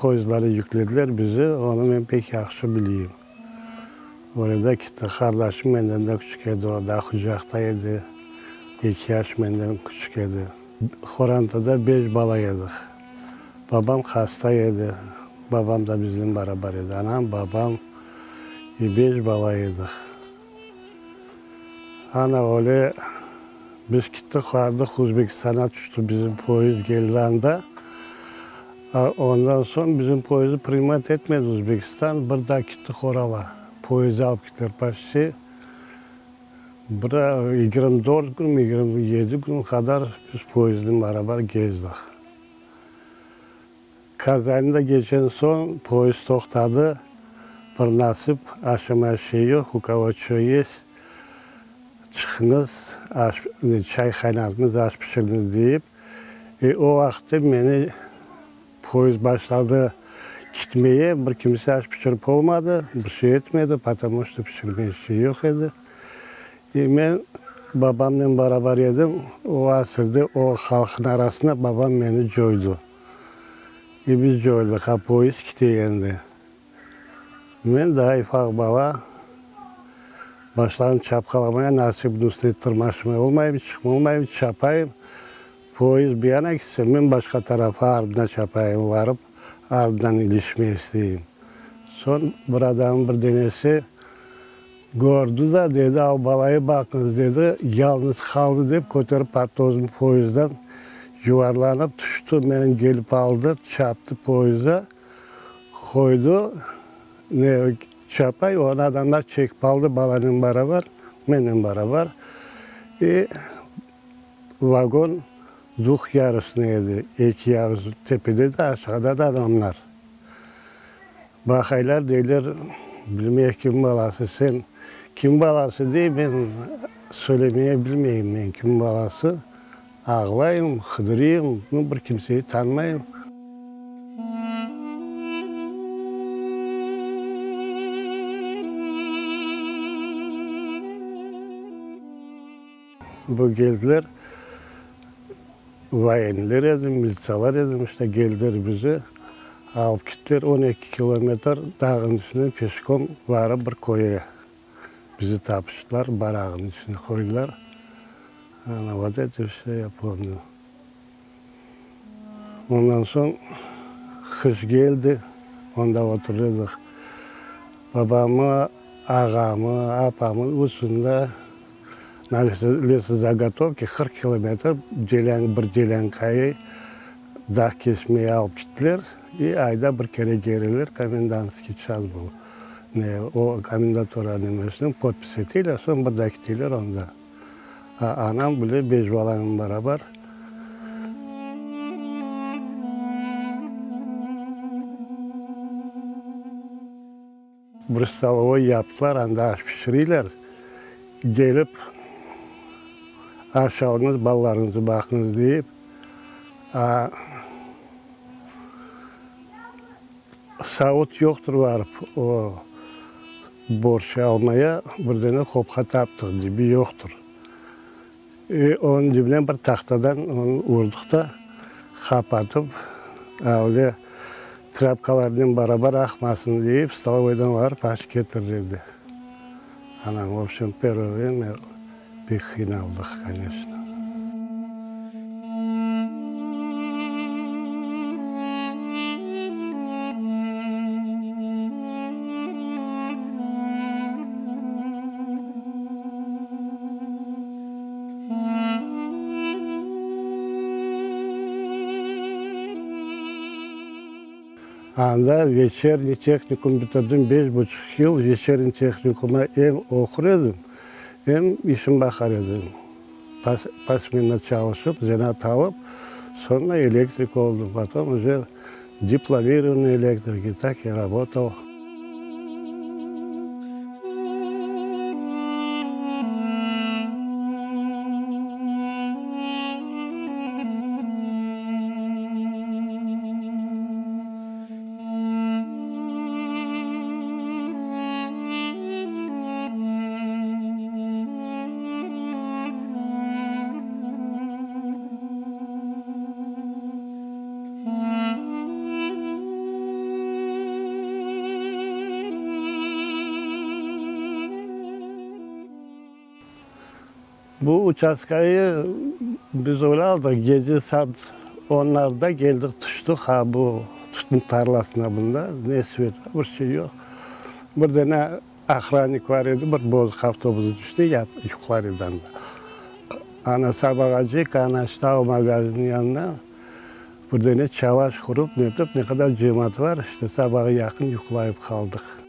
Poyezdlara yüklediler bizi, onı men pek yahşı bileyim. Orada kitti. Qardaşım menden de küçük edi, o daa qucaqta edi, eki yaş menden küçük edi. Qorantada beş bala edik. Babam hasta edi, babam da biznen barabar edi. Anam, babam ve beş bala edik. Ana öyle biz kittik, vardıq, Özbekistana tüşti bizim poyezd, keldi anda. Ondan soñ bizim poyezdni primat etmedi Özbekistan, bir daa kittik Orala, poyezd alıp kittiler poçti. Bir 24 kün, 27 kün qadar biz poyezdnen barabar gezdik. Kazanni keçen soñ poyezd toqtadı, bir nasip, aşama şey yoq, u kogo ço yest, çıqıñız, aş, çay qaynatıñız, aş pişiriñiz deyip. E, o vaqıtte meni poyezd başladı kitmeye, bir kimse aş pişirip olmadı, bir şey etmedi, potomu çto pişirmege şey yoq edi. E, men babamnen barabar edim, o asırde o halqnıñ arasında babam meni coydı. E, biz coydıq, a poyezd kite endi. Men daa ufaq bala, başladım çapqalamaya, nasip üstüne tırmaşmay olmayım, çıqmay olmayım, çapayım. Poyezd bir yana kitse, men başqa tarafa ardına çapayım, varıp ardından ilişmey isteyim. Soñ bir adamnıñ bir denesi kördi da, dedi, al balayı baqıñız, dedi, yalnız qaldı dep köterip attı özüni poyezdden, yuvarlanıp tüşti, meni kelip aldı, çaptı poyezda. Qoydı, ne çapay, onı adamlar çekip aldı balanen barabar, mennen barabar. I vagon duh yarusnıy edi, eki yarus, tepede de, aşağıda da adamlar. Baqaylar, deyler, bilmeyik kim balası sen. Kim balası dey, men söylemeye bilmeyim, men kim balası. Ağlayım, hıdırıyım, nu, bir kimseyi tanımayım. Bu geldiler, voyenler edi, militsalar edi, işte, geldiler bizi alıp kittiler, 12 kilometr dağnıñ içinden peşkom barıp bir köye bizi tapıştılar, barağınıñ içine qoydılar. Ana, vot eto vse ya pomnü. Ondan soñ qış keldi, onda oturır edik. Babamı, ağamı, apamı üçüni de na lesozagotovki 40 kilometr delân, bir delânkayı dağ kesmeye alıp kittiler. I ayda bir kere keleler, komendantskiy ças bu, ne, o komendatura nemesiniñ podpis eteyler, soñ bir daa kiteler onda. Anam bile beş balanen beraber. Bir stolovoy yaptılar, anda aş pişireyler. Kelip, aş alıñız, balalarıñıznı baqıñız deyip, Savut yoqtır barıp o borşç almaya, bir dene qopqa taptıq, dibi yoqtır. E, onıñ dibine bir tahtadan onı urdıq da, qapatıp, öyle trâpkalarnen barabar aqmasın deyip, stolovoydan barıp aş ketirildi. Anam, v obşem, pervoye vremâ pek qıynaldıq, koneçno. Anda veçerniy tehnikum bitirdim, beş buçuq yıl veçerniy tehnikuma em oqur edim, em işim baqar edim. Pasmенно çalışıp, zenaat alıp, Soñra elektrik oldım, potom uje diplomirovanный elektrik, i tak ya rabotal. Bu uçastkayı biz öyle aldıq, gece saat onlarda keldik, tüştik ha bu tütün tarlasına bunda, ne svet bar, bir şey yoq. Bir dane ohrannik bar edi, bir bozuq avtobus tüşti, yuqlar edi anda. Ana sabağacek, ana işte o magazinniñ yanında bir dane çalaş qurup, netip, ne qadar cemaat bar, işte sabağa yaqın yuqlayıp qaldıq.